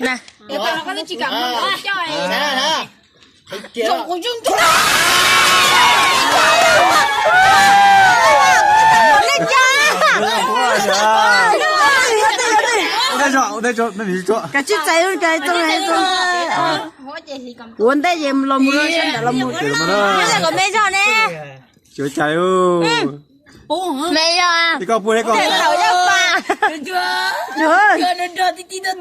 Na, kav tsij txais, ua ntej ces los mus sab nram los mus. Kom me zog ne. Tsuav cai. Me zog. Koj pub koj. Nrog tib tib tau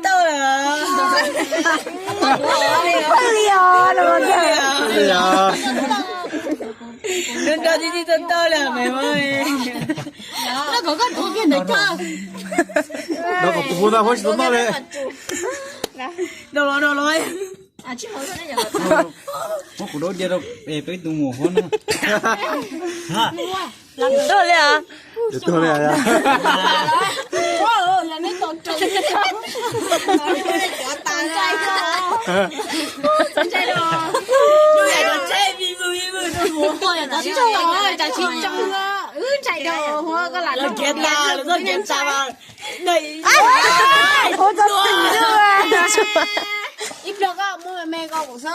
tau lawm. Nrog kom pub pub tau huab tsis tau noj li. Rau los rau los. Muab kuv daub diav rau peb tus muam huab no. Tuag li os. Tuag li os. Ib pliag koj muab me me koj kuv xwb.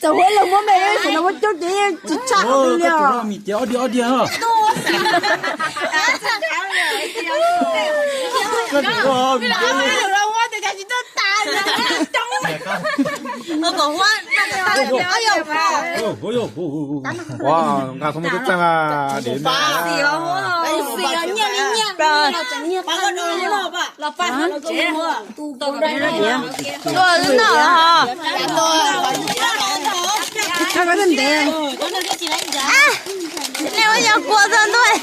Txawm huab los muab me, txawm los muab coob ces tsis tshaj li os. Ua, nqa txhob muaj tub txeeg a, dev no. Los pab no ces. Tuaj wb noj los. Nej ua yog kua txog ntuj.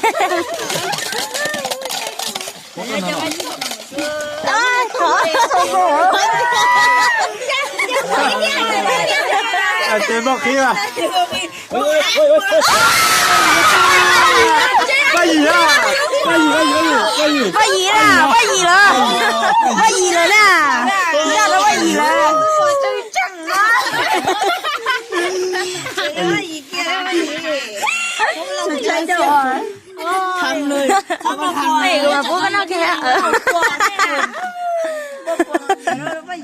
Ces npau qhib a. Paj yim a, paj yim, paj yim, paj yim, paj yim, paj yim lawm, paj yim lawm na, zaj no paj yim lawm. Pub koj noj kiag. Paj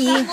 yim.